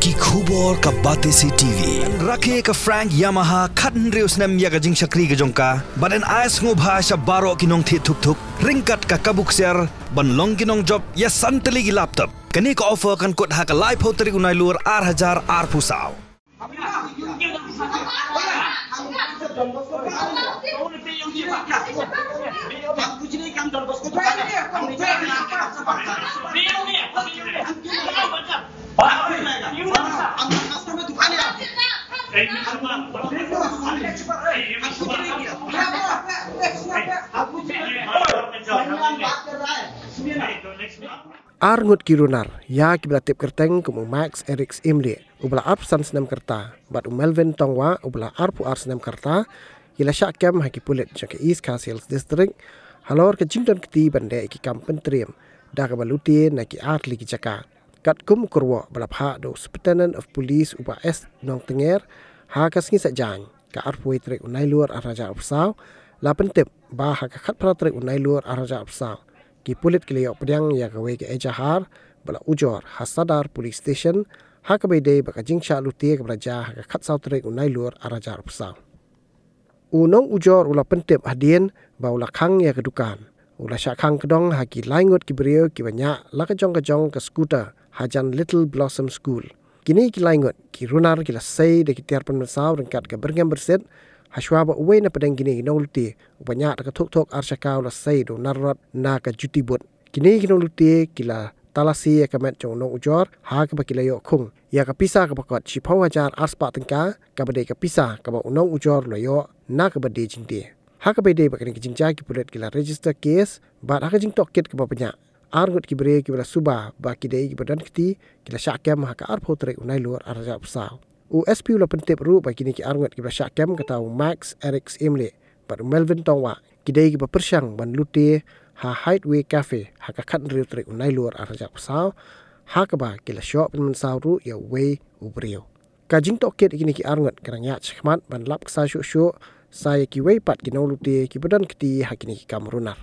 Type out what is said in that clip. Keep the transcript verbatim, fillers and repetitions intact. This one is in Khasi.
Ki khubor ka Batesi T V. Rakhe ka Frank Yamaha khathynriew snem ïa ka jingshakri ka jong ka. Bad yn ai sngewbha sha baroh ki nongthied thuk thuk ryngkat ka kabu ksiar ban long ki nongjop ïa san tylli ki laptop. Kane ka offer kan kut ha ka laiphew tarik u Nailur ar hajar arphew saw. Ar ngut ki runar ïa kiba la tip kyrteng kum u Max Eric Syiemlieh, uba la arphew san snem ka rta, bad u Melvin Tongwah, uba la arphew ar snem ka rta, ki la shah kem ha ki pulit jong ka East Khasi Hills District halor ka jingdon kti ban leh ïa ki kam pyntriem da kaba lute na ki ar tylli ki jaka. Katkum u kyrwoh ba la phah da u Superintendent of Police u Bah S Nongtnger, ha ka sngi Saitjaiñ, ka arphew wei tarik u Nailur ar hajar arphew saw, la pyntip ba ha ka khatphra tarik u Nailur ar hajar arphew saw, ki pulit ki la ïoh pdiang ïa kawei ka ejahar ba la ujor ha Sadar Police Station, ha kaba ïadei bad ka jingshah lute kaba la jia ha ka khatsaw tarik u Nailur ar hajar arphew saw. U nongujor u la pyntip hadien ba u la khang ïa ka dukan. U la shah khang kdong ha ki lai ngut ki briew kiba ñiah la ka jong ka jong ka scooter hajan Little Blossom School. Kine ki lai ngut ki runar ki la sei da ki tiar pynmynsaw ryngkat ka byrngem byrsit, hashwa ba uwei na pdeng kine ki nonglute uba ñiah da ka thuk thok ar shaka u la sei da u narrot na ka juti boot. Kine ki nonglute ki la talasi ïa ka met jong u nongujor, ha kaba ki la ïoh khung ïa ka pisa kaba kot shiphew hajar ar spah tyngka, kaba dei ka pisa kaba u nongujor u la ïoh na kaba die jingdie. Ha kaba ïadei bad kane ka jingjia, ki pulit ki la register case, bad ha ka jingtohkit kaba bniah, ar ngut ki briew kiba la suba ba ki dei kiba don kti ki la shah kem ha ka arphew tarik u Nailur ar hajar arphew saw. U S P u la pyntip ruh ba kine ki ar ngut kiba la shah kem, kata u Max Eric Syiemlieh bad u Melvin Tongwah, ki dei kiba pyrshang ban lute ha Hideaway Cafe ha ka khatnriew tarik u Nailur ar hajar arphew saw, ha kaba ki la shoh pynmynsaw ruh ïa uwei u briew. Ka jingtohkit ïa kine ki ar ngut ka dang ïaid shakhmat ban lap ksa shuh shuh sa ïa kiwei pat ki nonglute kiba don kti ha kine ki kam runar.